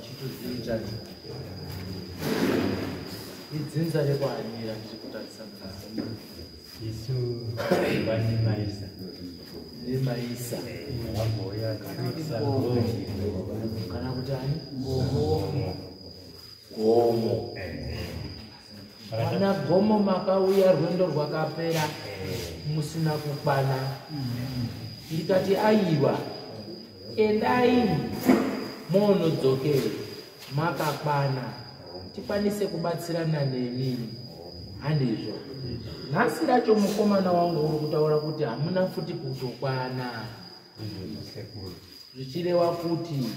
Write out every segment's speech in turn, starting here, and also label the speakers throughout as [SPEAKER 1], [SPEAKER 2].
[SPEAKER 1] Chituzii Idzinza rekwaanira ndiri kutarisana naro.
[SPEAKER 2] Isu vanemaisa.
[SPEAKER 1] Nemaisa.
[SPEAKER 2] Vambouya 2 weeks ago.
[SPEAKER 1] Kana kuti ani? Gomo. Vana Gomo makauya rwendo rwakapera musina kukwana. Ndikati aiwa, endai monodzokere makakwana tikwanise kubatsirana nemi. Handizvo. Nhasi racho mukomana wangu uri kutaura kuti hamuna futi kutokwana. Zvichirewa kuti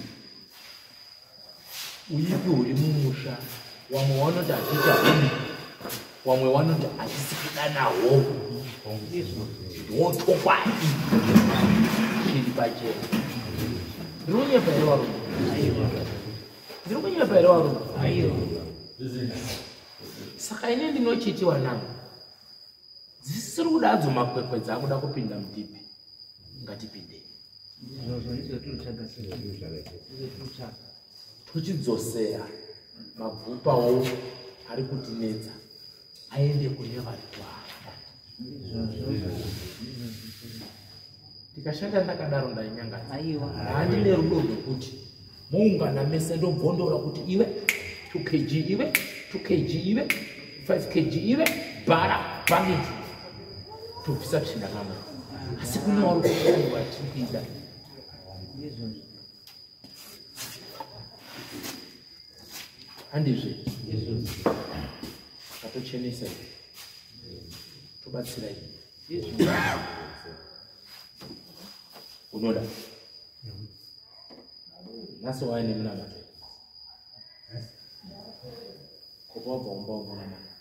[SPEAKER 1] uipi huri mumusha, wamwe wanoti hatichahuni, wamwe wanoti hatisi kuda nahwo. Ndochokwadi chiri pachena. Ndiri kunyepa here varume? Ndiri kunyepa here varume? Saka ini ndinochitiwa navo dzisiri kuda adzo makwekwe dzakuda kupinda mudhipi, ngatipindei tochidzosera mabvupawo ari kutinetsa aende kune vari kuada. Tikashanda ndakadaro ndainyangadza. Handine rudo rwekuti moungana mese ndobvondora kuti iwe 2 kg, iwe 2 kg, iwe 5 kg, iwe bhara bhaketi tobvisa tsvinda kamwe. Asi kune wari kuaiwa tiri kuida. Handizve katochenesa tobatsira iyi. Unoda nhasi waya nemunamato kopa wabva umba unonamata.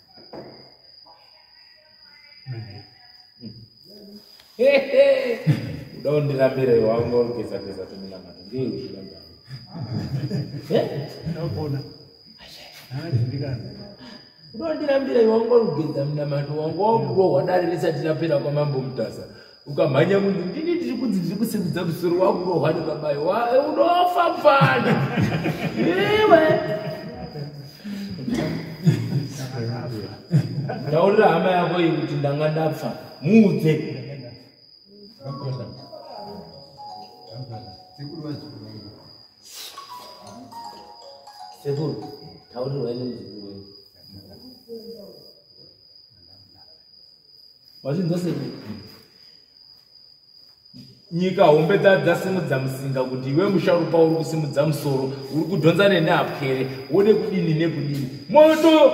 [SPEAKER 1] Uda undirambira iwe wanga uri kugeza geza tomunamato ngei uchiramba? Unondirambira iwe wanga uri kugeza munamato wanga wakurohwa dare risati rapera kwamambo Mutasa, ukamhanya kunzi ndini ndiri kunzi ndiri kusimudza musoro wakurohwa nebabayo, unofa mfana iwe. Taurira hama yako iyi kuti ndanga ndapfa, muudze. Sekuru, taurirwai nemuzukuru wenyu. Wazvinzwa sekuru? Nyika hombe dzasimudza musinga kuti iwe musharupa uri kusimudza musoro, uri kudhonza nenapwere, wode kudini nekudini moto.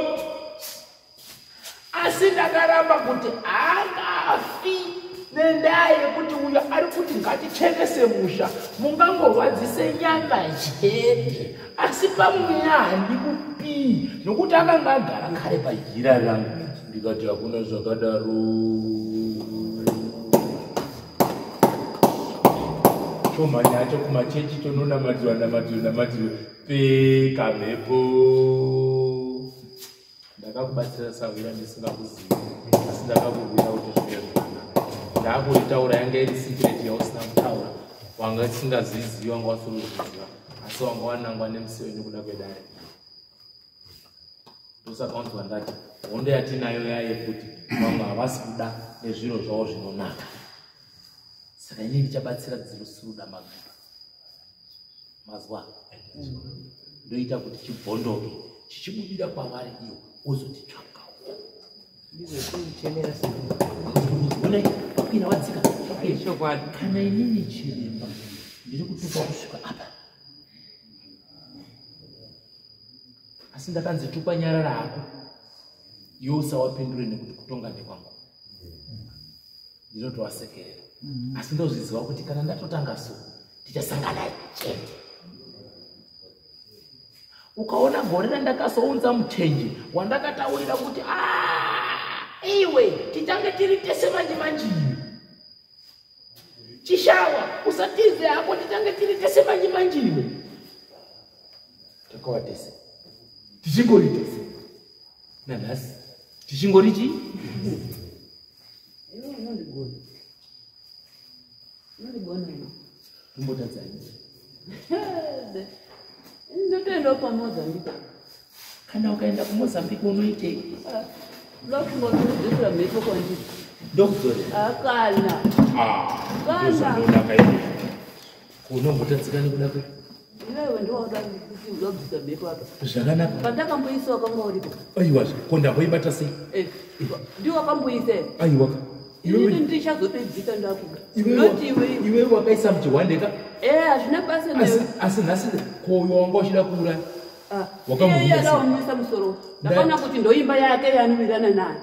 [SPEAKER 1] Asi ndakaramba kuti haangafi nendaa yekuti uyo ari kuti ngatichenese musha, mungangorwadzise nyama chete, asi pamweya handikupii, nokuti akanga agara kare pajira rangu. Ndikati hakuna zvakadaro. Chomhanya hacho kumachechi chononamatiwa namatiwa namatiwa peka mhepo. Ndakakubatsira sahwira ndisingakuzivi, asi ndakakurwira kuti zvive zvakanaka. Ndakuritaura yanga iri secret yausina kutaura, wanga usingazizivi, wanga wasiri kuzviziva, asi wanga wanangwa nemusi wenyu kuda kwedare. Ndosaka wanzwa ndati hondo yatinayo yayekuti vamwe havasi kuda nezviro zvavo zvinonaka. Saka inini ndichabatsira dzirusuruda magupa mazwa, ndoita kuti chibvondoke chichibudira kwavari, iyo wozotitsvagawo. Wakwira wadzika. Kana inini chiremba ndiri kutuka kusvika apa, asi ndakanzi tukwa nyarara hako iwe usawapindure nekuti kutonga ndekwangu. Ndinotovasekerera, asi ndozviziva kuti kana ndatotanga so tichasangana chete. Ukaona gore randakazounza muchenje wandakataurira kuti iwe tichange tiri tese manje manje, iwe chishawa usatize hako, tichange tiri tese manje manje, iwe takawa tese, tichingori tese nanhasi, tichingori chii? Tombotadzai.
[SPEAKER 3] Ndinoendawo paMozambique.
[SPEAKER 1] Kana ukaenda kuMozambique unoitei?
[SPEAKER 3] Ndofunga kuti unodzosera mhepo kwandiri.
[SPEAKER 1] Ndokudzorera.
[SPEAKER 3] Kana.
[SPEAKER 1] Ah, ndozvandonaka izvozvo. Unombotadzika nekuda kwe
[SPEAKER 3] Iwewe ndiwauda kuti uzobvisa mhepo apa.
[SPEAKER 1] Zvakanaka.
[SPEAKER 3] Pandakamboisa wakanga uripo.
[SPEAKER 1] Aiwa, ko ndamboibata sei?
[SPEAKER 3] Ndiwo wakamboisa.
[SPEAKER 1] Aiwa.
[SPEAKER 3] Inini ndichazopedzisa ndakuda. Not iwe.
[SPEAKER 1] Iwewe wakaisa muchihwandeka.
[SPEAKER 3] Hazvina basa newe.
[SPEAKER 1] Asi nhasi ko uyo wanga uchida kuuraya.
[SPEAKER 3] Wakamuuraya. Iye akaomesa musoro. Ndakaona kuti ndoimba yake yaanowirirana nayo.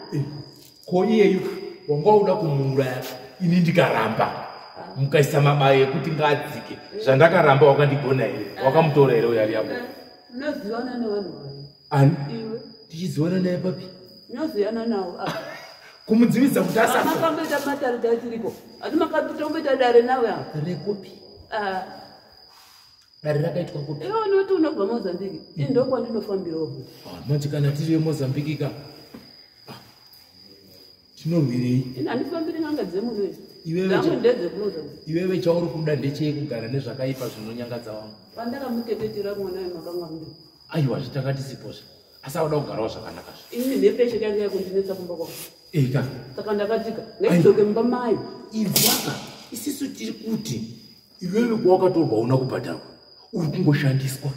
[SPEAKER 1] Ko iyeyu wanga uda kumuuraya ini ndikaramba. Mukaisa mabayo ekuti ngaadzike. Zvandakaramba wakandigona here? Wakamutora here uyo ari apo?
[SPEAKER 3] Unozivana nevanhu vayo.
[SPEAKER 1] Ani?
[SPEAKER 3] Iwe.
[SPEAKER 1] Tichizivana naye papi?
[SPEAKER 3] Unozivana nawo.
[SPEAKER 1] Kumudzivisa kuti asafa.
[SPEAKER 3] Makamboita matare tachiripo. Asi makatomboita dare nawe apa.
[SPEAKER 1] Rekupi? Dare rakaitwa kupi?
[SPEAKER 3] Iwe unoti unobva Mozambique. Ini ndokwandinofambirawo futi.
[SPEAKER 1] Manje kana tiri veMozambique ka. Tinorwirei?
[SPEAKER 3] Ini handifambiri n'anga dzemuno idzi.
[SPEAKER 1] Iwewe
[SPEAKER 3] ndedzekuMozambique.
[SPEAKER 1] Iwewe chauri kuda ndechei kugara nezvakaipa zvinonyangadza wangu?
[SPEAKER 3] Pandakamukeketera mwana wemakanga muri.
[SPEAKER 1] Aiwa zvitakati sipozve. Asi auda kugarawo zvakanaka zve.
[SPEAKER 3] Ini mhepo yeshe yanga yakundinetsa kumba kwangu.
[SPEAKER 1] Eka.
[SPEAKER 3] Saka ndakatika ngaidzoke mumba mayo.
[SPEAKER 1] Inzwaka, isisu tiri kuti iwewe kwawakatorwa hauna kubhadharwa. Uri kungoshandiswa.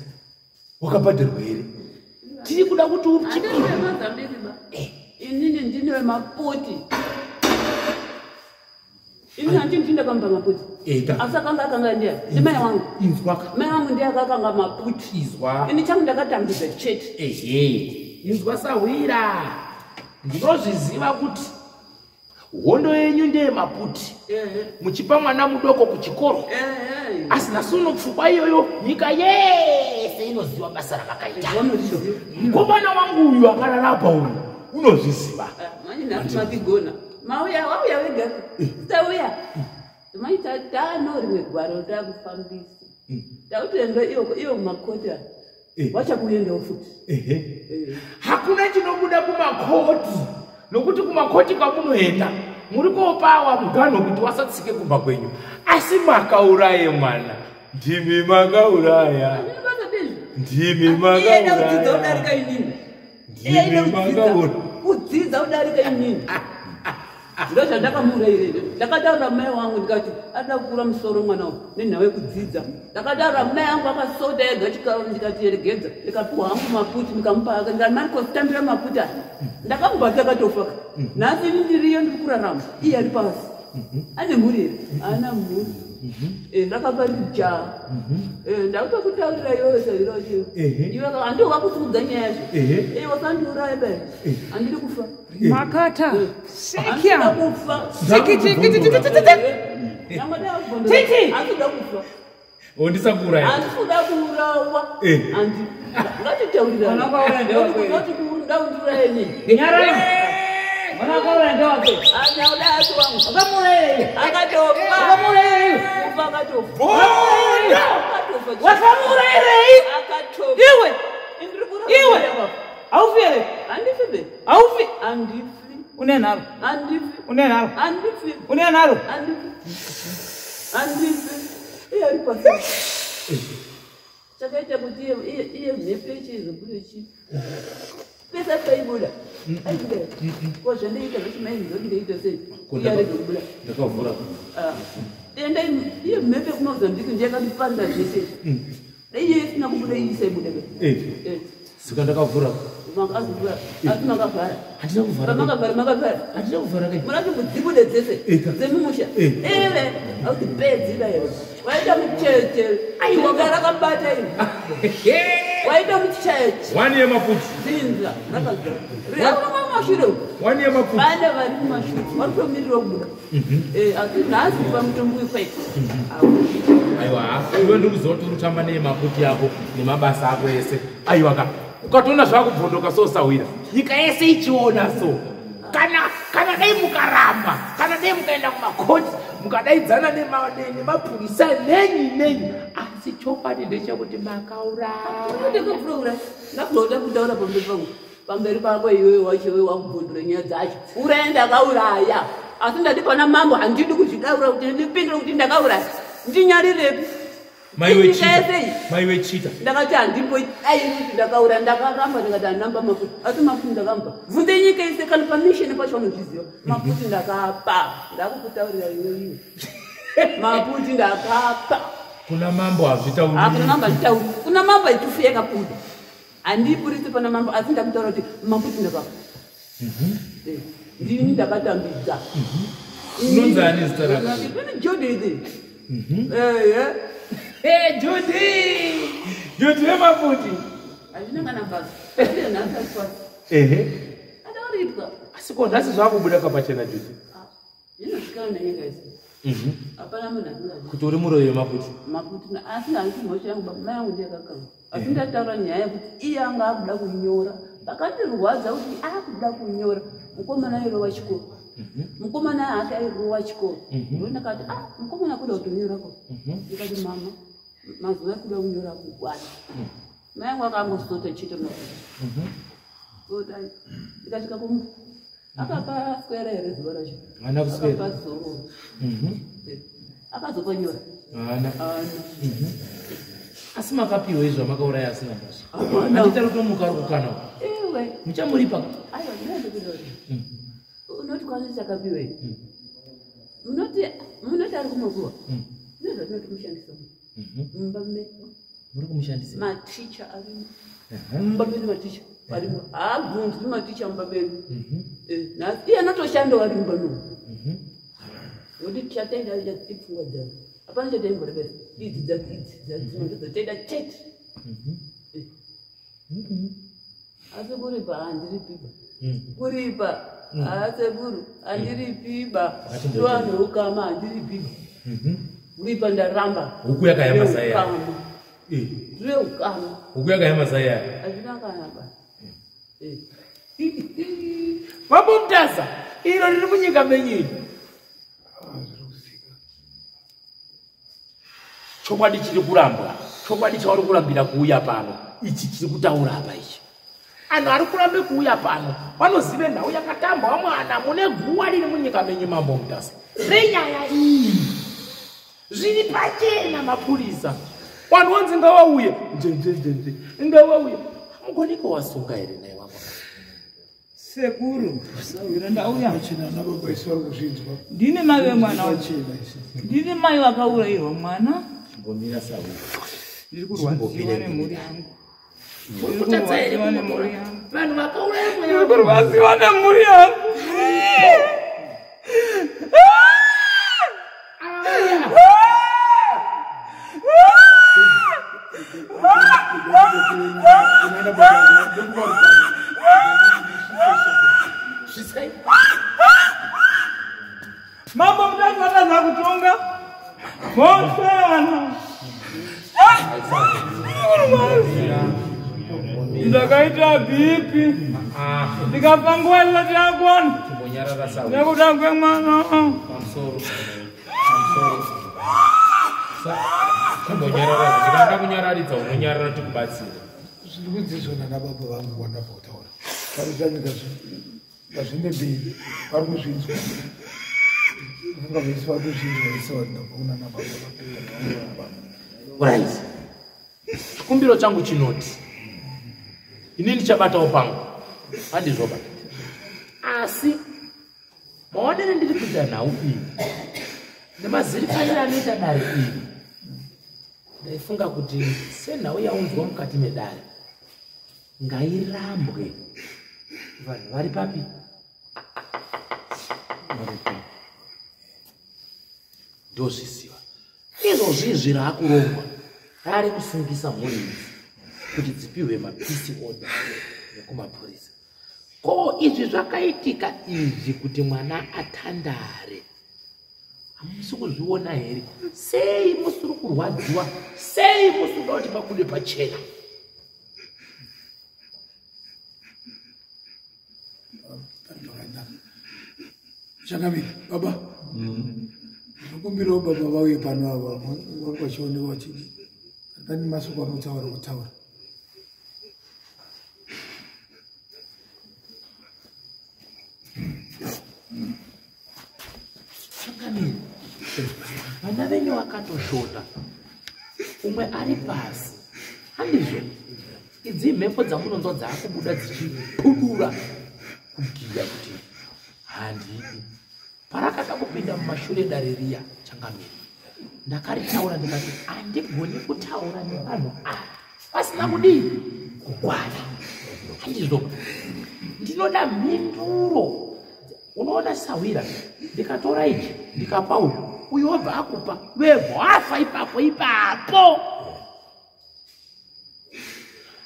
[SPEAKER 1] Wakabhadharwa here? Tiri kuda kuti uchipirwe.
[SPEAKER 3] Handisi weMozambique ba. Inini ndine wemaputi. Ini handini ndindakampa maputi.
[SPEAKER 1] Eka.
[SPEAKER 3] Asi akanga akanga ndiye. Ndimai wangu.
[SPEAKER 1] Inzwaka.
[SPEAKER 3] Mai wangu ndiye akakanga maputi.
[SPEAKER 1] Izwa.
[SPEAKER 3] Ini changu ndakatambidza chete.
[SPEAKER 1] Ehe. Inzwa sahwira. Ndinozviziva kuti hondo yenyu ndeye maputi. Muchipa mwana mudoko kuchikoro. Asi nhasi uno pfungwa iyoyo nyika yese inoziva basa ramakaita. Mukomana wangu uyu akararapa uyu unozviziva.
[SPEAKER 3] Manje nhasi makigona. Mauya wauya wega. Tauya. Maita tano rimwe gwaro takufambisa. Takutoenda iyo kumakoti. Wachakuendawo futi.
[SPEAKER 1] Hakuna chinobuda kumakoti. Nokuti kumakoti kwamunoenda muri kopawa mugano kuti wasatsike kumba kwenyu. Asi makauraye mwana. Ndimi makauraya. Ndimi makauraya.
[SPEAKER 3] Kudzidza kudarika inini.
[SPEAKER 1] Ndimi makauraya.
[SPEAKER 3] Kudzidza kudarika inini. Ndiro zvandakamuurayire. Ndakataura mai wangu ndikati ada kukura musoro mwana uyu nenhau yekudzidza. Ndakataura mai wangu akasota ega chikafu ndikati regedza. Ndikapiwa hangu maputi ndikamupa ake ndikati Marcos tambira maputi aya. Ndakamubata akatofa. Nhasi ini ndiriyo ndiri kurarama. Iye ari pasi. Ane mhuri here? Haana mhuri. Ndakabva ndijaha. Ndakutokutaurira iwewe sahwira wacho. Iwe handiwo wakusimudza nyaya yacho. Wasandiuraya bai. Handidi kufa.
[SPEAKER 4] Makata. Sekia.
[SPEAKER 3] Handidi kufa.
[SPEAKER 4] Tiki tiki tiki tiki tiki. Titi.
[SPEAKER 3] Handidi kufa.
[SPEAKER 1] Ondisakuuraya.
[SPEAKER 3] Handidi kuurawa. Handi. Ngatitaurirane.
[SPEAKER 4] Mwana ndewako.
[SPEAKER 3] Ndaundiuraye nini?
[SPEAKER 4] Nyarai. Mwana wakauraya ndewako.
[SPEAKER 3] Anyauda asi wangu.
[SPEAKER 4] Wakamuuraya.
[SPEAKER 3] Akatofa.
[SPEAKER 4] Wakamuuraya.
[SPEAKER 3] Kufa akatofa.
[SPEAKER 4] Bonda.
[SPEAKER 3] Akatofa.
[SPEAKER 4] Wakamuurayirei?
[SPEAKER 3] Akatofa.
[SPEAKER 4] Iwe.
[SPEAKER 3] Iwe.
[SPEAKER 4] Haufi here?
[SPEAKER 3] Handifi be.
[SPEAKER 4] Haufi.
[SPEAKER 3] Handifi.
[SPEAKER 4] Une nharo.
[SPEAKER 3] Handifi.
[SPEAKER 4] Une nharo.
[SPEAKER 3] Handifi.
[SPEAKER 4] Une nharo.
[SPEAKER 3] Handifi. Handifi. Iye ari pasi. Chakaita kuti iye mhepo yechizobuda chi. Pesa paibuda. Aibuda. Ko zvandiita zvachimaini ndingaita sei? Iye arege kubuda.
[SPEAKER 1] Ndakavhura.
[SPEAKER 3] Enda iye mhepo yekuMozambique ndiye yakandipanda zvese. Dai iye isina kubuda iyi isaibuda.
[SPEAKER 1] Saka ndakavhura.
[SPEAKER 3] Makazivhura. Asi makavhara.
[SPEAKER 1] Handina kuvhara.
[SPEAKER 3] Makavhara makavhara.
[SPEAKER 1] Handina kuvhara kai.
[SPEAKER 3] Munati mudzibude dzese. Dzemumusha. Eve audzipedzi dai. Waita mucheche. Aiwa rakabata ini. Waita mucheche.
[SPEAKER 1] Wani yemaputi.
[SPEAKER 3] Dzinza rakazara. Riri kumashure.
[SPEAKER 1] Wani yemaputi.
[SPEAKER 3] Vana vari kumashure vari kutomirira kubuda. Asi nhasi pamutombo wefaiti.
[SPEAKER 1] Aiwa, iwe ndikuziva kuti uri kutamba nemaputi ako nemabasa ako ese. Aiwa ka. Ukatoona zvakubvondoka so sahwira. Nyika yese ichiona so. Kana dai mukaramba, kana dai mukaenda kumakoti, mukadaidzana nemapurisa nenyi. Asi chokwadi ndechekuti makauraya.
[SPEAKER 3] Ndakakuraura. Ndakuda kutaura pamberi pangu. Pamberi pako iwewe wacho iwewe wakubvondora nyaya dzacho. Uraya ndakauraya. Asi ndati pana mambo handidi kuzvitaura kuti ndipindure kuti ndakauraya. Ndinyarirepi?
[SPEAKER 1] Maiwe chita.
[SPEAKER 3] Ndakati handimbo dai kuti ndakaura ndakaramba ndikati handinamba maputi asi maputi ndakamba. Bvunze nyika yese kana pamisheni pacho vanozviziva. Maputi ndakapa. Ndakukutaurira iwe iwe. Maputi ndakapa.
[SPEAKER 1] Kuna mambo hazvitauri.
[SPEAKER 3] Kuna mambo hazvitauri. Kuna mambo itufu yakabuda. Handiburitsi pana mambo asi ndakutaura kuti maputi ndakapa. Ndini ndakatambidza.
[SPEAKER 1] Unonzi ani zita rako?
[SPEAKER 3] Ndini Judith. Ehe.
[SPEAKER 1] Hey, Judy! Judy wemaputi.
[SPEAKER 3] Hazvina kana basa. Nhasi aswa.
[SPEAKER 1] Ehe.
[SPEAKER 3] Adauripwa.
[SPEAKER 1] Asi ko nhasi zvakubuda pachena Judy.
[SPEAKER 3] Zvinosvikana nenyika isi. Hapana munhu asingazivi.
[SPEAKER 1] Kuti uri muroyi wemaputi.
[SPEAKER 3] Maputi asi handisi mhosva yangu baba mai yangu ndiye akakanga. Asi ndataura nyaya yekuti iye anga akuda kunyora. Pakandirwadza kuti akuda kunyora. Mukomana airova chikoro. Mukomana hake airova chikoro. Ndo ndakati ah mukomana akuda kutonyora ko. Ndikati mama mazuva ekuda kunyora kukwana. Mai yangu akangosota chete maputi. Sota ndikasvika kumba. Akapa square here zuva racho.
[SPEAKER 1] Haana kuswera.
[SPEAKER 3] Akapa zororo. Akazopanyora.
[SPEAKER 1] Haana.
[SPEAKER 3] Haana.
[SPEAKER 1] Asi makapiwa izvo makauraya asina mhosva.
[SPEAKER 3] Hapana.
[SPEAKER 1] Handiti ari kutomuka ari kukana.
[SPEAKER 3] Iwe.
[SPEAKER 1] Muchamuripa.
[SPEAKER 3] Aiwa ndinoenda kuti. Unoti kwanisa chakapiwa here? Munoti ari kumakuwa. Ndozvatinoti mushandisa. Mumba medu.
[SPEAKER 1] Muri kumushandisa.
[SPEAKER 3] Maticha arimo. Mumba medu maticha arimo. Haabvunzwi maticha mumba medu. Nhasi iye anotoshandawo ari mumba medu. Nokuti chataida ipfungwa dzavo. Hapana chataimborebesa. Idzi dzadzi dzataida chete. Asi kuripa handiripiba. Kuripa haasekuru handiripiba. Ndivanhu ukama handiripiba. Kuripa ndaramba.
[SPEAKER 1] Huku yakayamba zai yayo.
[SPEAKER 3] Ukama. Zveukama.
[SPEAKER 1] Huku yakayamba zai yayo.
[SPEAKER 3] Hazvina kana basa.
[SPEAKER 1] Mambo Mutasa, iro riri munyika menyu iri. Chokwadi chiri kurambwa. Chokwadi chauri kurambira kuuya pano. Ichi chiri kutaura apa ichi. Anhu ari kurambe kuuya pano vanozive nhau yakatambwa mwana mune guwa riri munyika menyu Mambo Mutasa. Renyaya iyi. Zviri pachena mapurisa. Vanhu vanzi ngavauye. Nje. Ngavauye. Hamugoni kuvasunga here naye wako?
[SPEAKER 4] Sekuru, ndauya.
[SPEAKER 5] Ndini mai
[SPEAKER 4] vemwana. Ndini mai vakaurayirwa mwana.
[SPEAKER 1] Chimbomira sawu.
[SPEAKER 4] Ndiri kurwadziwa nemhuri yangu.
[SPEAKER 1] Muri kutadza here kunotora? Vanhu vakauraya mwana.
[SPEAKER 4] Ndiri kurwadziwa nemhuri yangu. Mambo Mutasa atadza kutonga mhosva yevana. Ndakaita BP ndikafa nguva isati yakwana nekuda kwemwana.
[SPEAKER 1] Pamusoro. Chimbonyarara, ndikada kunyararidza unonyarara tikubatsire.
[SPEAKER 6] Zviri kunzi nana baba vangu vandabva kutaura. Vari ngazviende mberi, vari kuzvinzwa. Vangavese vari kuzvinzwa vese vandabva kuna nana baba vangu.
[SPEAKER 1] Right. Chikumbiro changu chinoti ini ndichabatawo pangu handizvoba, asi maonere ndiri kuita nhau iyi nemazirikaniro anoita dare iri, ndaifunga kuti senhau yaunzwa mukati medare ngairambwe. Vanhu vari papi? Ndozviziva izvozvizvi raakurongwa rari kusungisa mhuri idzi kuti dzipiwe mapisi order nekumapurisa. Ko izvi zvakaitika izvi kuti mwana atandare, hamusi kuzviona here? Sei musiri kurwadziwa? Sei musiri kuda kuti pabude pachena?
[SPEAKER 6] Changamire, baba. Ndinokumbirawo baba vauye pano ava vangu vachionekwa vachidi. Pane masoko anotaura kutaura.
[SPEAKER 1] Changamire, vana venyu vakatoshota. Umwe ari pasi. Handizvo. Idzi mhepo dzamunonzwa dzaakubuda dzichipudura kugiya kuti handidi. Parakada kupinda mumashure dare riya changamire. Ndakaritaura ndikati handigoni kutaura nevanhu ava vasina kudii kukwana. Handizvo. Ndinoda mhinduro. Unoona sawira ndikatora ichi ndikapa uyu uyu wobva akupa webva wafa ipapo ipapo.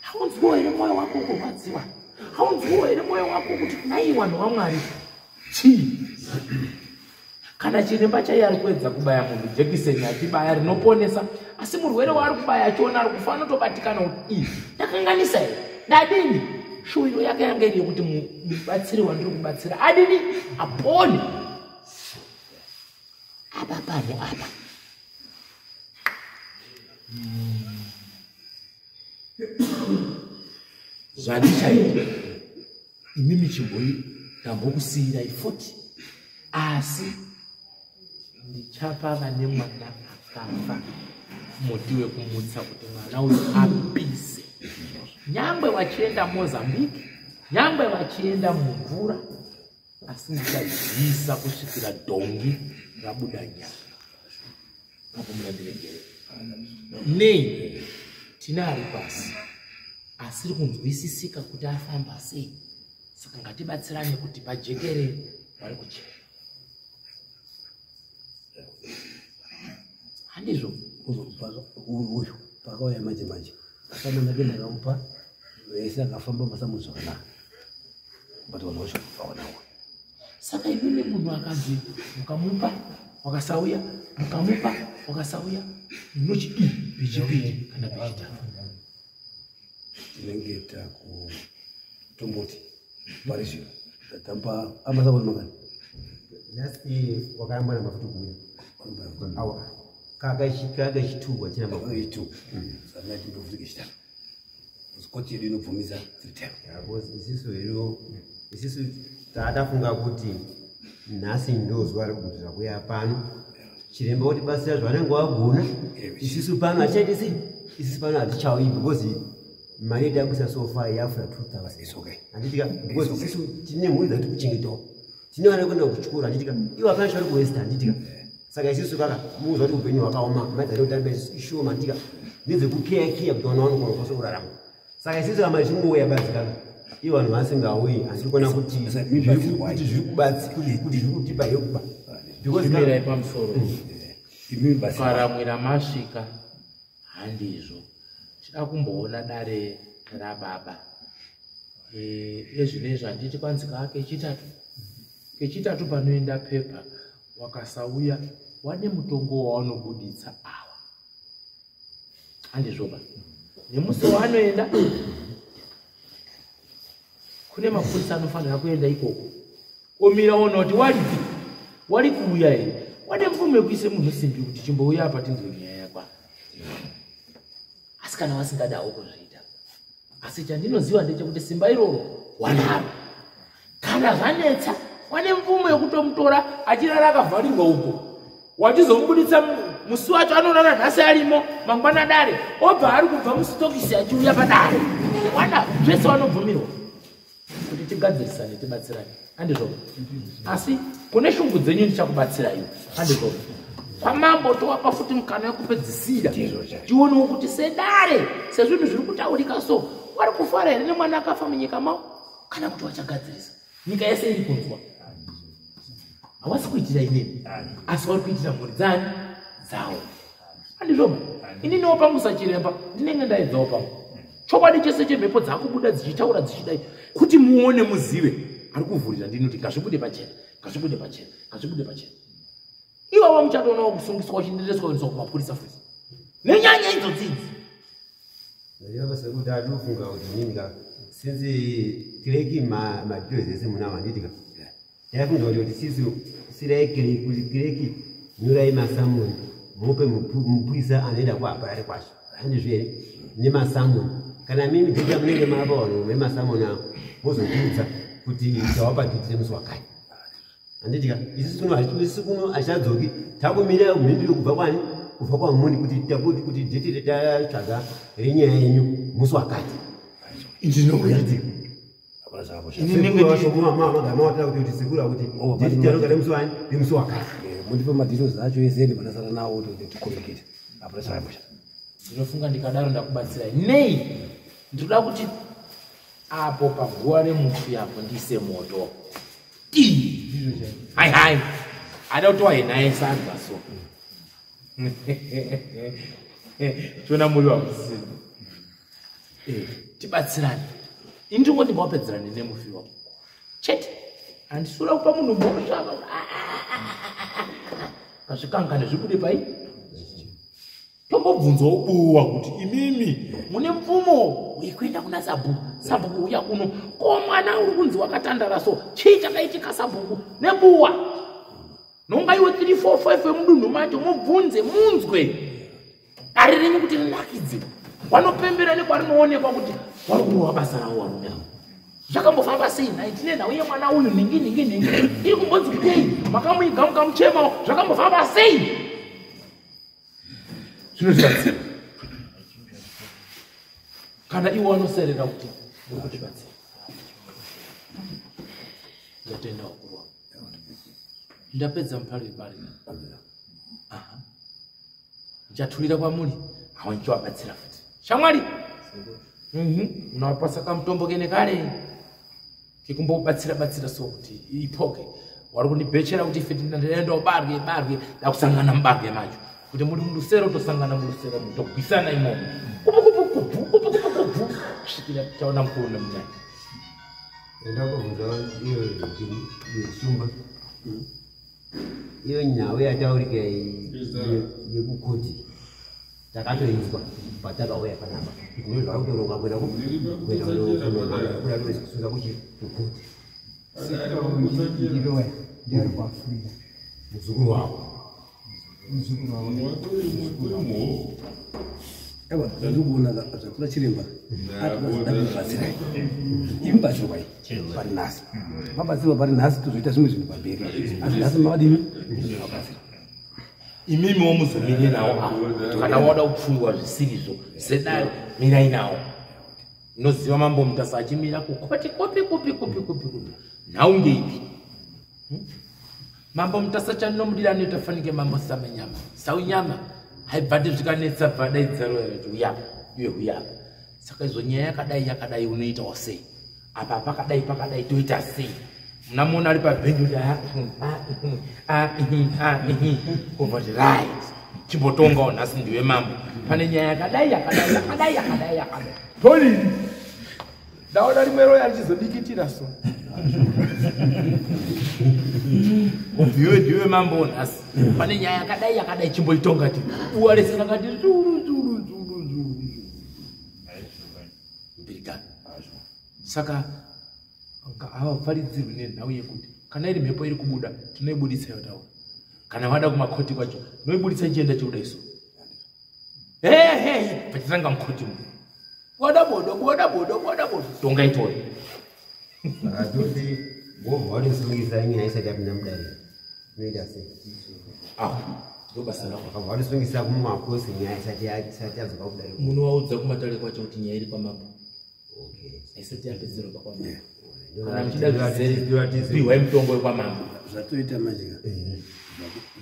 [SPEAKER 1] Haunzwiwo here mwoyo wako kurwadziwa? Haunzwiwo here mwoyo wako kuti nai wanhu waMwari chii? Kana chiremba chaiye ari kuedza kubaya munhu jekiseni achibaya rinoponesa, asi murwere waari kubaya achiona ari kufa anotobatikana kuti ii ndakanganisa here, ndadini? Shuwiro yake yanga iri yekuti mubatsiri wandiri kubatsira adini apone. Apa panhu apa zvandichaita imimi chimboi ndambokusiyirai futi, asi ndichapa vane mwana akafa muti wekumutsa kuti mwana uyu apise. Nyangwe vachienda Mozambique, nyangwe vachienda mumvura, asi ndichadyisa kusvikira dhongi rabuda nyanga. Apo munandiregere. Nei tina ari pasi asiri kunzwisisika kuti afamba sei, saka ngatibatsirane kuti pajekere vari kuchena. Handizvo?
[SPEAKER 5] Uyu pakauya manje manje masamu ake ndakamupa vese akafamba masamu zvakanaka, but vanhu vacho vaonawo.
[SPEAKER 1] Saka imimi munhu akanzi mukamupa wakasauya, mukamupa wakasauya, munochidii pechipiri kana pechitatu?
[SPEAKER 5] Tinenge takutomboti pari zvino tatampa amasamu mangani?
[SPEAKER 7] Nhasi wakayamba namba futi kuuya. Awa. Kaka chitu wachina
[SPEAKER 5] namba 2. Saka chimbofuti kechitatu. Koti yedu inobvumidza 3 times.
[SPEAKER 7] Isisu hedu isisu tatafunga kuti nhasi ndo zuva rekuti zvakuya pano. Chiremba kuti batsira zvavanenge vagona. Isisu pano hatichaiti sei? Isisu pano hatichauyi because mari yedu yakuisa so far yafura 2000.
[SPEAKER 5] It's okay.
[SPEAKER 7] Handitika because isisu tine mhuri dzati kuchengetawo. Tine vana kuenda kuchikoro handitika. Ivo hapana chavari kuwesta handitika. Saka isisu kaka muuzwa kuti upenyu hwakaoma, mari dzati kutamba ishoma handitika. Ndedzekukeya keya kuti vana vanogona kukwanisa kurarama. Saka isisu kama tichingouya badzi kaka ivo vanhu vasingauyi handiri kuona kuti zviri kutipa hekuba.
[SPEAKER 1] Imirai pamusoro. Karamwira masvika handizvo. Tida kumboona dare rababa. Ezvinezvi handiti kwanzi kaa kechitatu. Kechitatu panoenda pepa wakasauya wane mutongo wawanobuditsa awa. Handizvoba. Nemusi waanoenda kune mapurisa anofanira kuenda ikoko. Omira ona kuti waripi? Wari kuuya here? Wane mvumo yekuise munhu simbi kuti chimbouya apa tinzwe nyaya yako. Asi kana vasingadawo kuzviita. Asi chandinoziva ndechekuti simba iroro wanaro. Kana zvanetsa wane mvumo yekutomutora achirara akavharirwa uko. Wachizomubuditsa musi wacho anorara nhasi arimo mangwana dare obva ari kubva musitokisi achiuya padare. Wana zvese vanobvumirwa kuti tigadzirisane tibatsirane. Handizvo? Asi kune shungu dzenyu ndichakubatsirai. Handizvo? Kwamambo towapa futi mukana wekupedzisira. Tionewo kuti sedare sezvinhu zviri kutaurika so wari kufara here nemwana akafa munyika mavo kana kuti wachagadzirisa. Nyika yese iri kunzwa. Hawasi kuitira inini, asi wari kuitira mhuri dzani dzawo. Handizvo? Ininiwo pangu sachiremba ndinenge ndaedzawo pangu. Chokwadi chese chemhepo dzakubuda dzichitaura dzichidai kuti muone muzive ari kuvhurira ndinoti ngazvibude pachena, ngazvibude pachena, ngazvibude pachena. Iwawa muchatoonawo kusungiswa uchindireswa kuendeswa kumapurisa futi. Nenyanya idzo dzidzi.
[SPEAKER 7] Ndaiva sekuti atofunga kuti inini ka since kireki madhiro ese munawo handitika. Ndaifunga kuti sisu sirai kireki kuti kireki nyorai masamoni mupe mupurisa anoenda kuHarare kwacho. Handizvo here? Nemasamoni. Kana mimi dhita munenge mapa vanhu vemasamoni avo mozotiudza kuti tawapa dhiti remusi wakati. Handitika? Isusu kuno hatichadzoki takumira mhinduro kubva kwani? kubva kwamuni kuti takuti kuti dheti tatsvaga renyaya yenyu musi wakati.
[SPEAKER 6] Ndinouya.
[SPEAKER 7] Kuti sekuru kuti dheti taronga remusi wani remusi wakati.
[SPEAKER 5] Mundipe madetails acho ese ndibonasana nawo kuti ticommunicate. Hapana chakakosha.
[SPEAKER 1] Ndinofunga ndikadaro ndakubatsirai. Nei? Ndinoda kuti apo paguva remufi apo ndiise moto. Hai hai. Ada kuti wainaye sadza so. Chiona muri wakusina. Tibatsirane. Ini ndingoti ngawapedzerane nemufi wako. Chete. Handisura kupa munhu mhosva. Pazvikangane zvibude pai. Tombobvunzawo buwa kuti imimi mune mvumo wekuenda kuna sabhuku. Sabhuku uya kuno. Ko mwana uri kunzi wakatandara so. Chii chakaitika sabhuku nebuwa? Nonga iwe 3 4 5 wemudunhu macho mubvunze munzwe. Dare renyu kuti rinakidze. Vanopembera nekwarinoonekwa kuti vari kurova basa ravo varume avo. Zvakambofamba sei nhai tine nhau yemwana uyu nhingi nhingi nhingi. Iri kumbonzi kudei? Makamuiga mukamuchemawo. Zvakambofamba sei? Zvinotibatsira. Kana iwo anoserera kuti muri kutibatsira. Ndatenda wakuru wangu. Ndapedza mupari pari. Aha. Ndichaturira kwamuri. Hawa ndichivabatsira futi. Shamwari. Unawapasa kamutombo kene kare. Kekumbobatsira batsira so kuti ipoke. Wari kundibhechera kuti ife ndinoenda barwe barwe dakusangana mubarwe macho. Kuti muri murusero tosangana murusero togwisana imomo. Kupu kupu kupu kupu kupu kupu kusvikira taona mukuru nemunyanya.
[SPEAKER 7] Ndakubvunza iyo shumba. Iyo nhau yataurika yekukoti takatoinzwa patakauya panapa. Kuti ndozvakutoronga kuenda kuenda kuchi kukoti.
[SPEAKER 6] Ndiroya ndiri kuAfrica.
[SPEAKER 7] Muzukuru wako.
[SPEAKER 6] Muzukuru wako.
[SPEAKER 5] Ewa zvandikuona zvatura chiremba atibatsirai. Imi batsirwai pari nhasi. Mabatsirwa pari nhasi tozoita zvimwe zvinhu pamberi. Asi nhasi mavadini? Mabatsira.
[SPEAKER 1] Imimiwo muzomire nawo apo. Kana wada kupfuiwa zvisirizvo sedare mirai nawo. Unoziva mambo Mutasa achimira kukoti kupi kupi kupi kupi kupi. Nhau ngeipi? Mambo Mutasa chandinomudira anoita fanike mambo Samenyama. Saunyama haibvati zvikanetsa bvadaidzaro kuti uya iwe uya. Saka izvo nyaya yakadai yakadai unoitawo sei? Apa pakadai pakadai toita sei? Munamuona ari pabhenji kuti kubva kuti right. Chimbotongawo nhasi ndiwe mambo. Pane nyaya yakadai yakadai yakadai yakadai yakadai. Tolini. Ndaona rimwe roya richizodikitira so. Ndiwe ndiwe mambo nhasi. Pane nyaya yakadai yakadai chimboitonga ti. Buwa rese rakati zuru zuru zuru zuru. Mbirigani. Saka havafaridzirwi nenhau yekuti kana iri mhepo iri kubuda tinoibuditsa yotaura. Kana vada kumakoti kwacho noibuditsa ichienda chikuda isu. Hehe pachitanga mukoti mu. Boda bodo boda bodo boda bodo tonga itore.
[SPEAKER 7] Akatoti wobva watisungisa nyaya isati yapinda mudare. Inoita sei?
[SPEAKER 1] Aho ndo basa rako.
[SPEAKER 7] Wakabva watisungisa kumakosi nyaya isati yadzoka kudare.
[SPEAKER 1] Munovaudza kumatare kwacho kuti nyaya iri kwamambo.
[SPEAKER 7] Okay.
[SPEAKER 1] Isati yapedzerwa kwamambo. Kana muchida zvizere pihwai mutongo wekwamambo.
[SPEAKER 5] Zvatoita manje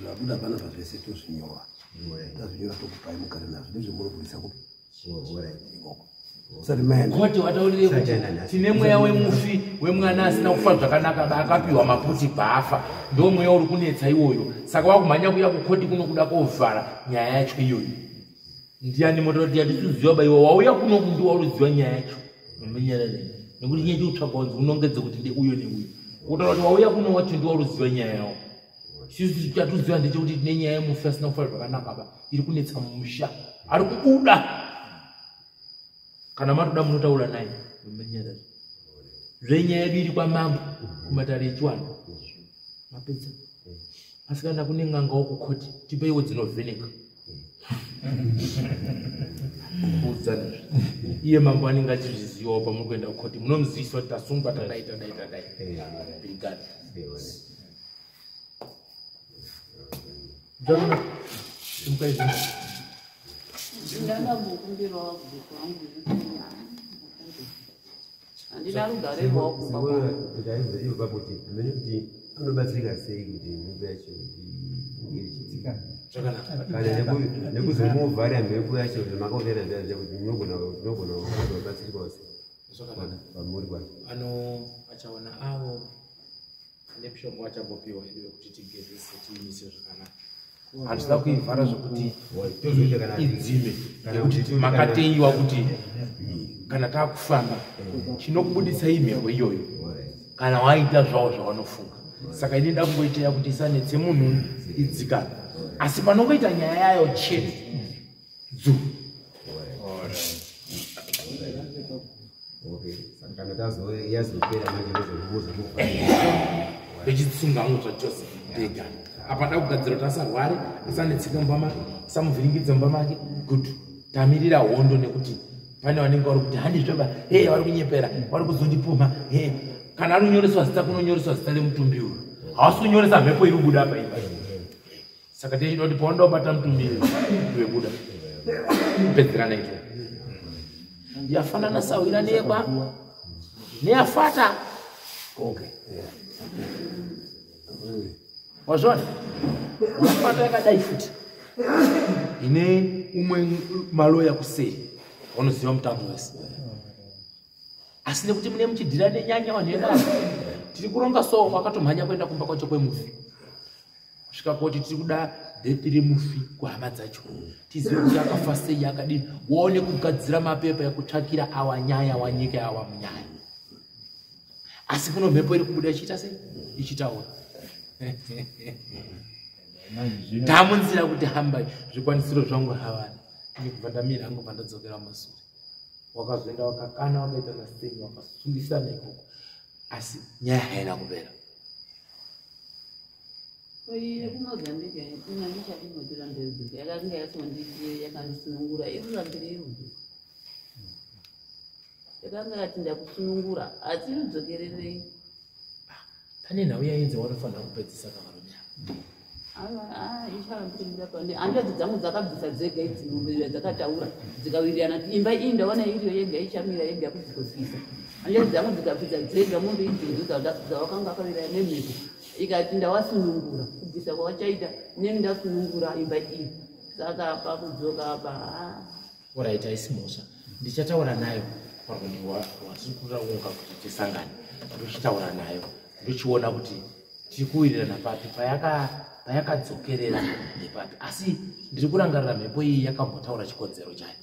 [SPEAKER 5] zvabuda panapa zvese tozvinyora. Tazvinyora tokupai mugare nazvo ndezvemunobudisa kupi? Ikoko. Usati maenda.
[SPEAKER 1] Koti wataurire kuti tine mweya wemufi wemwana asina kufa zvakanaka akapiwa maputi bhafa. Ndo mweya uri kunetsa iwoyo. Saka wakumhanya kuya kukoti kuno kuda kovhara nyaya yacho iyoyo. Ndiani mototi yatisiziva baiwa wauya kuno kundiwa uruziva nyaya yacho. Mumenyerere. Nekuti nyaya yacho utsvaga kunzi unongedze kuti ndi uyo neuyo. Kutaura kuti wauya kuno wacho ndiwa uruziva nyaya yawo. Isusu chatuziva ndechekuti tine nyaya yemufi asina kufa zvakanaka ba iri kunetsa mumusha. Ari kubuda. Kana matoda munotaura naye mumenyerere. Zvenyaya yedu iri kwamambo kumatare echiwanhu. Mapedza. Asi kana kune n'angawo kukoti tipeiwo dzinovheneka. Kuudzana. Iye mambo anenge achizvizivawo pamuri kuenda kukoti munomuzivisa kuti tasungwa tadai tadai tadai. Brigade. Simukai zvino.
[SPEAKER 3] Ndakamukumbirawo kubva kwangu. Handina rugare rwakumba kwangu.
[SPEAKER 7] Ndaizoiva kuti amene kuti anobatsirika sei kuti mhepo yacho kuti inge ichidzika.
[SPEAKER 1] Zvakanaka.
[SPEAKER 7] Kana nekuzomuvhara mhepo yacho zvamakautera zviya kuti munogona kubatsirikawo sei
[SPEAKER 1] Zvakanaka.
[SPEAKER 7] pamuri kwacho.
[SPEAKER 1] Ano achaona avo ane mishonga wachambopiwa yedu yekuti tigezese tiimise zvakanaka. Handida kuivhara zvokuti
[SPEAKER 7] Tozoita kana
[SPEAKER 1] idzime
[SPEAKER 7] kana
[SPEAKER 1] nekuti
[SPEAKER 7] kuti
[SPEAKER 1] makateiwa kuti kana taakufamba chinokubudisa imhepo iyoyo kana waita zvavo zvavanofunga. Saka ini ndakungoiteya kuti isanetse munhu idzikana, asi panongoita nyaya yayo chete dzu.
[SPEAKER 7] Okay, saka kana yazopera manje tozomuvhara.
[SPEAKER 1] Vechitsunga hangu zvachose ndega apa da kugadzira kuti asarware, asanetseka mumba make, asamuvhiringidze mumba make. Good, tamirira hondo nekuti pane vanenge vari kuti handizvoba, he vari kunyepera, vari kuzondipumha. He kana anonyoreswa zita, kunonyoreswa zita remutumbi uyu, hausi kunyoresa mhepo iri kubuda apa ipa. Saka tichida kuti paunoda kubata mutumbi uyu iwe buda pedzerana ito yafanana sawira neyekwa neyafata.
[SPEAKER 5] Okay.
[SPEAKER 1] Wazviona yafata yakadai futi ine umwe maloya kuseri vanoziva mutambo wese, asi nekuti mune muchidhira nenyanya vanhu vedaro tiri kuronga so wakatomhanya kuenda kumba kwacho kwemufi kusvika koti tiri kuda death remufi kuhama dzacho tizive kuti akafa sei akadini, waone kugadzira mapepa ekutsvakira awa nyaya wanyika awa munyaya. Asi kuno mhepo iri kubuda ichiita sei ichitaura tamunzira kuti hambai zvikwanisiro zvangu havana. Ini kubva ndamira hangu, bva ndadzokera mumasure, wakazoenda wakakana wakaita nasiteni wakasungisana ikoko, asi nyaya haina kupera.
[SPEAKER 3] Iye kuMozambique ina ndichadinotora mberi yakanga yatonditi yakandisunungura irurambire irudzoka yakanga yati ndakusunungura asi irudzokererei.
[SPEAKER 1] Pane nhau yainzi wanofanira kupedzisa kavarume ava.
[SPEAKER 3] Icharambirira pane hanzvadzi dzangu dzakabvisa dzega idzi mombe dzakataura dzikawirirana kuti imba iyi ndaona iriyo yega ichamira yega kudzikosisa. Hanzvadzi dzangu dzikabvisa dzega mombe idzodzo dzawakanga akawirirana nemhepo ikati ndawasunungura kubvisa kwawachaita inenge ndasunungura imba iyi, saka pakudzoka apa ha.
[SPEAKER 1] Alright, haisi mhosva, ndichataura nayo parwendo rwatiri kuraunga kuti tisangane, ndochitaura nayo ndochiona kuti tiri kuwirirana papi payakadzokerera nepapi. Asi ndiri kurangarira mhepo iyi yakambotaura chikonzero chayo,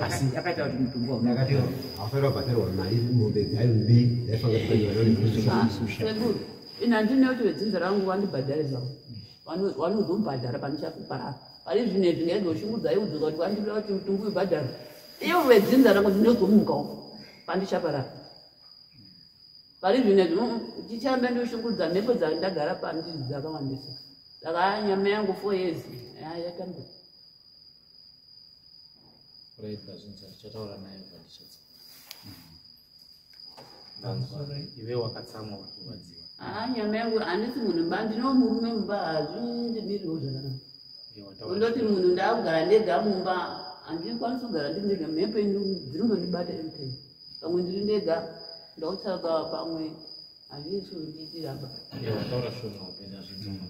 [SPEAKER 1] asi
[SPEAKER 8] Yakaita kuti mutumbi wauna
[SPEAKER 7] Ndakati haufanira kubhadharwa mari mombe dzayo mbiri dzaifanira.
[SPEAKER 3] Sekuru, ine handine kuti vedzinza rangu vandibhadhare zvavo. Vanozomubhadhara panichakuparara pari zvinezvi ngaizoshungudzai udzoka kuti vandida kuti mutumbi ubhadhare ivo vedzinza rangu, ndinozomukawo pandichaparara pari zvinezvi. Chichambe ndoshungudza mhepo dzandagara pandiri dzakawandisa, saka nyama yangu 4 years yatambura.
[SPEAKER 1] Right, ndazvinzwa, ndichataura nayo pandichadzoka. Ndanzwa iwe wakatsamwa, uri kurwadziwa.
[SPEAKER 3] Haa, nyama yangu handisi munhu mba ndino murume mumba hazvindimiriwo zvakanaka.
[SPEAKER 1] Iwe wataura.
[SPEAKER 3] Undoti munhu ndaakugara ndega mumba, handikwanisi kugara ndiri ndega, mhepo dzinondondibata anytime. Pamwe ndiri ndega ndautsvaka, pamwe hazvisi kundiitira ba.
[SPEAKER 1] Iwe wataura shona hope, ndazvinzwa.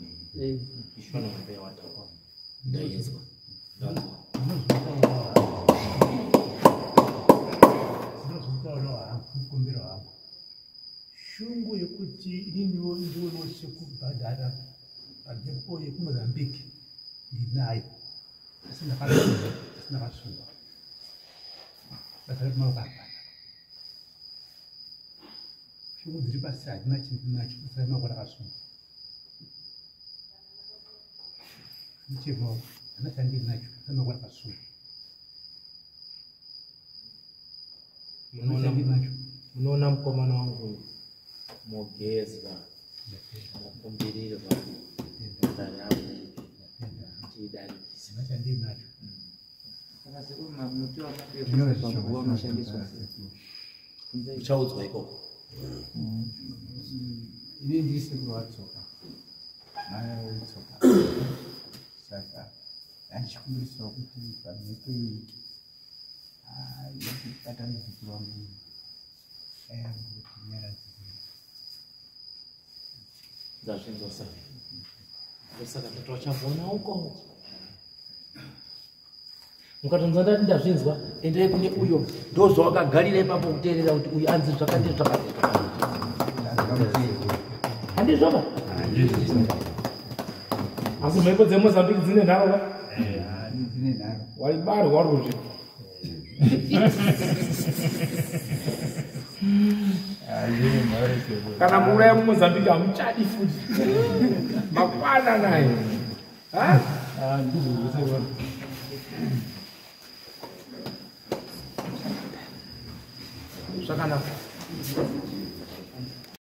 [SPEAKER 1] Ishona hope yawataura ndainzwa, ndanzwa.
[SPEAKER 6] Ndinozotaurawo hangu mukumbiro hangu shungu yekuti ininiwo ndionewo sekubhadhara pamhepo yekuMozambique ndinayo, asi ndakasungwa, asi ndakasungwa basa rekumaoko hapana. Shungu dziri pasi handina chandinacho, basa remaoko rakasungwa ndichemaoko handina chandinacho, basa remaoko rakasungwa.
[SPEAKER 1] Munoona
[SPEAKER 6] chandinacho.
[SPEAKER 1] Munoona mukomana wangu, mogezwa, mokumbirirwa dare apo tiidarikise.
[SPEAKER 6] Handina chandinacho.
[SPEAKER 8] Saka sekuru, muti wamakuisa paguva unoshandiswa sei?
[SPEAKER 1] Uchaudzwa ikoko.
[SPEAKER 2] Ini ndiri sekuru watsoka, mai tsoka, saka Andichikumbirisawo kuti pamhepo iyi yekubata muzukuru wangu ayangoti nyaradzire.
[SPEAKER 1] Ndazvinzwa saka. Ndosaka tati wachabvona uko. Mukatonzwa ndati ndazvinzwa, endai kune uyo. Ndozvawakagarira ipapo kuteerera kuti uyu anzi zvakati zvakati. Handizvoba? Asi mhepo dzeMozambique dzine nharo ka?
[SPEAKER 2] Dzine nharo.
[SPEAKER 1] Waibarwa ruzvi. Kana muuraya muMozambique hamuchadi futi. Makwana naye. Ha? Zvakanaka.